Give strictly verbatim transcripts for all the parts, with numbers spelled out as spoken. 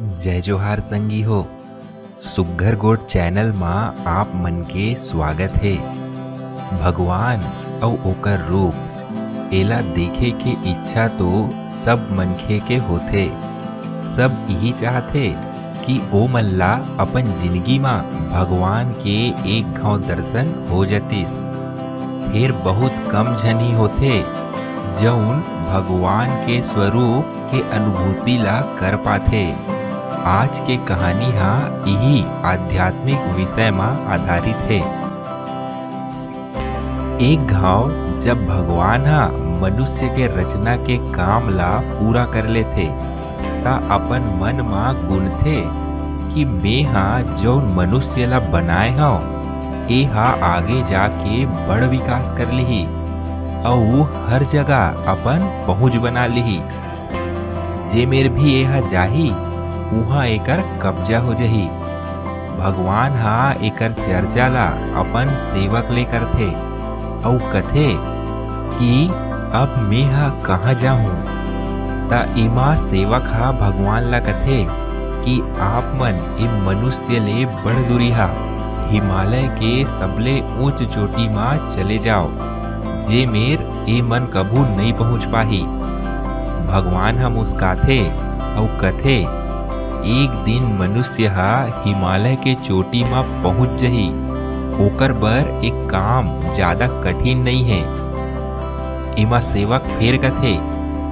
जय जोहार संगी हो, सुग्घर गोठ चैनल मा आप मन के स्वागत हे। भगवान अउ ओकर रूप, एला देखे के इच्छा तो सब मनखे के होथे। सब इही चाहथे कि ओमन ला अपन जिनगी मा भगवान के एक घांव दर्शन हो जतिस। फेर बहुत कम झन ही होथे, जउन भगवान के स्वरूप के अनुभूति ला कर पाथे। आज के कहानी हा इही आध्यात्मिक विषय मा आधारित हे। एक घांव जब भगवान हा मनुष्य के रचना के काम ला पूरा कर लेथे, त अपन मन मा गुनथे कि मेंहा जउन मनुष्य ला बनाए हंव, एहा आगे जाके बड़ विकास कर लिही अउ हर जगह अपन पहुंच बना लिही। जे मेर भी एहा जाही, उहां एकर कब्जा हो जही। भगवान हा एकर चर्चा ला अपन सेवक ले करथे अउ कथे कि अब मेंहा कहां जाहूं। त एमा सेवक हा भगवान ला कथे कि आप मन ए मनुष्य ले बड़ दूरिहा हिमालय के सबले ऊंच चोटी मा चले जाव, जे मेर ए मन कभू नइ पहुंच पाही। भगवान ह मुस्काथे अउ कथे, "एक दिन मनुष्य ह हिमालय के चोटी म पहुंच जही। ओकर बर एक काम जादा कठिन नइ हे।" एमा सेवक फेर कथे,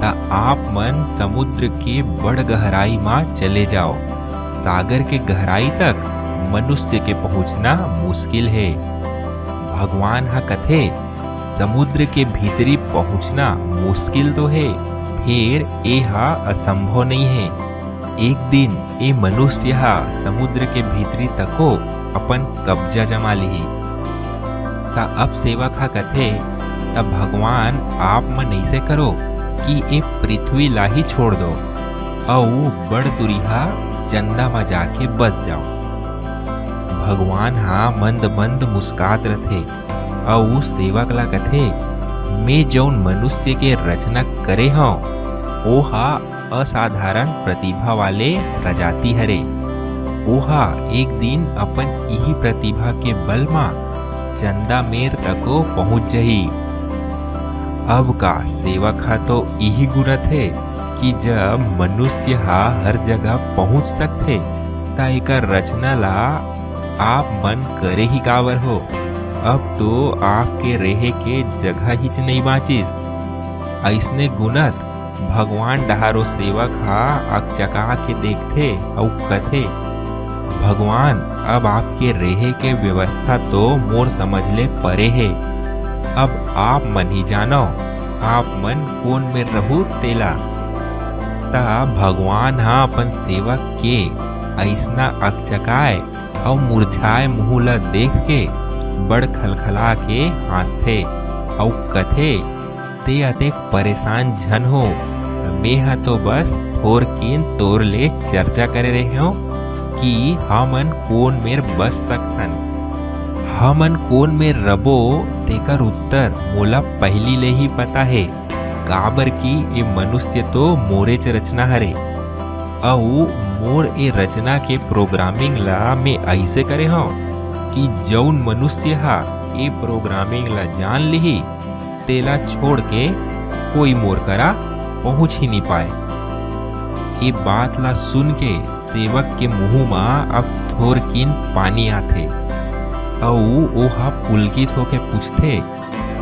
"त आप मन समुद्र के बड़ गहराई म चले जाव। सागर के गहराई तक मनुष्य के पहुंचना मुश्किल हे।" भगवान ह कथे, समुद्र के भीतरी पहुंचना मुश्किल तो हे, फेर ए हा असंभव नइ हे। एक दिन ए मनुष्य हा समुद्र के भीतरी तको अपन कब्जा जमा लिही। त अब सेवक हा कथे, "त भगवान आप मन अइसे करो कि ए पृथ्वी ला ही छोड़ दो अउ बड़ दुरिहा चंदा म जाके बस जाओ।" भगवान हा मंद मंद मुस्कात रथे अउ सेवक ला कथे, "मैं जउन मनुष्य के रचना करे हंव, ओ हा असाधारण प्रतिभा वाले प्रजाति हरे। ओ हा एक दिन अपन इही प्रतिभा के बल मा चंदा मेर तको पहुंच जही।" अब का सेवक हा तो इही गुनत हे कि जब मनुष्य हा हर जगह पहुंच सकथे, त एकर रचना ला आप मन करे ही काबर हो? अब तो आपके रेहे के जगह हीच नइ बांचिस। अइसने गुनत भगवान डहार ओ सेवक हा अकचका के देखथे अउ कथे, "भगवान, अब आपके रेहे के व्यवस्था तो मोर समझ ले परे हे। अब आप मन ही जानव, आप मन कोन मेर रहू तेला।" त भगवान हा अपन सेवक के अइसना अकचकाय अउ मुरझाए मुंह ल देख के बड़ खलखला के हांसथे अउ कथे, "ते अतेक परेशान झन हो, मेंह तो बस थोरकिन तोर ले चर्चा करे रेहेंव कि हमन कोन मेर बस सकथन। हमन कोन मेर रबो, तेकर उत्तर मोला पहिली ले ही पता हे, काबर कि ए मनुष्य तो मोरेच रचना हरे। अउ मोर ए रचना के programming ला मैं अइसे करे हंव कि जउन मनुष्य हा ए programming ला जान लिही, तेला छोड़ के कोई मोर करा पहुंच ही नी पाए।" ए बात ला सुन के सेवक के मुंह मा अब थोरकिन पानी आथे, अउ ओहा पुलकित होके पूछथे,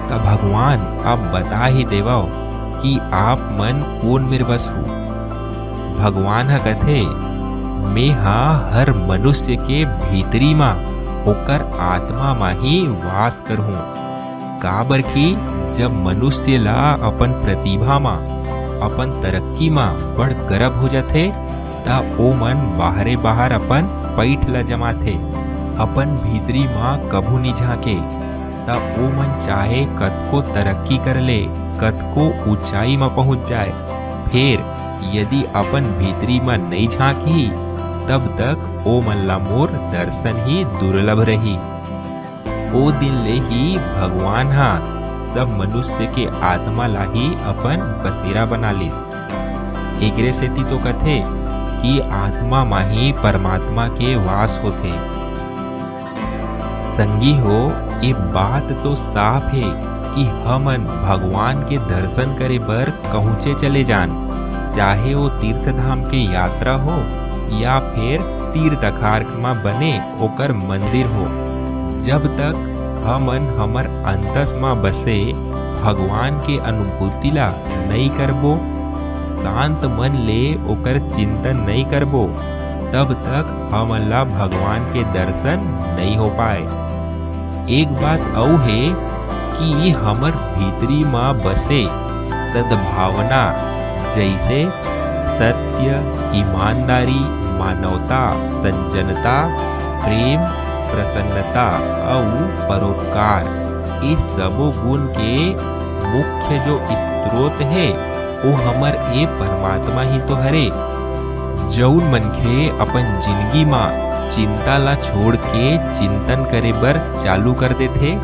"त भगवान, अब बता ही देवव कि आप मन कोन मेर बसहू?" भगवान ह कथे, "मेंह हर मनुष्य के भीतरी मा, ओकर आत्मा मा ही वास करहूं।" काबर कि जब मनुष्य ला अपन प्रतिभा मा, अपन तरक्की मा बड़ गरब हो जाथे, त ओमन बाहरे बाहर अपन पईठ ला जमाथे, अपन भीतरी मा कभू नी झांके। त ओमन चाहे कतको तरक्की कर ले, कतको ऊंचाई मा पहुंच जाए, फेर यदि अपन भीतरी मा नई झांकही, तब तक ओमन ला मोर दर्शन ही दुर्लभ रही। ओ दिन ले ही भगवान हा सब मनुष्य के आत्मा ला ही अपन बसेरा बना लिस। एकरे सेती तो कथे, कि आत्मा म ही परमात्मा के वास होथे। संगी हो, ये बात तो साफ हे कि हमन भगवान के दर्शन करे बर कहूँचे चले जान, चाहे वो तीर्थ धाम के यात्रा हो या फिर तीर दखार म बने ओकर मंदिर हो। जब तक हमन हमर अंतस म बसे भगवान के अनुभूति ला नई करबो, शांत मन ले ओकर चिंतन नई करबो, तब तक हमन ला भगवान के दर्शन नई हो पाए। एक बात अउ हे कि हमर भीतरी म बसे सद्भावना, जइसे सत्य, ईमानदारी, मानवता, सज्जनता, प्रेम, प्रसन्नता अउ परोपकार, ये सबो गुण के मुख्य जो स्रोत हे, वो हमर ए परमात्मा ही तो हरे। जउन मनखे अपन जिनगी म चिंता ला छोड़ के चिंतन करे बर चालू कर देथे,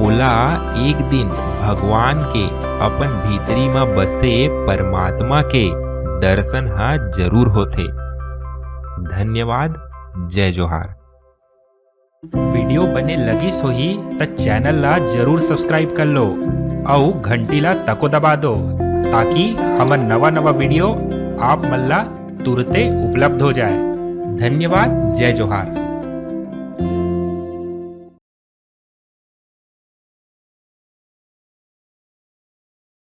ओला एक दिन भगवान के अपन भीतरी म बसे परमात्मा के दर्शन ह जरूर होथे। धन्यवाद। जय जोहार। वीडियो बने लगिस होही त चैनल ला जरूर सब्सक्राइब कर लो अउ घंटी ला तको दबा दो, ताकि हमर नवा नवा वीडियो आप मन ला तुरते उपलब्ध हो जाए। धन्यवाद। जय जोहार।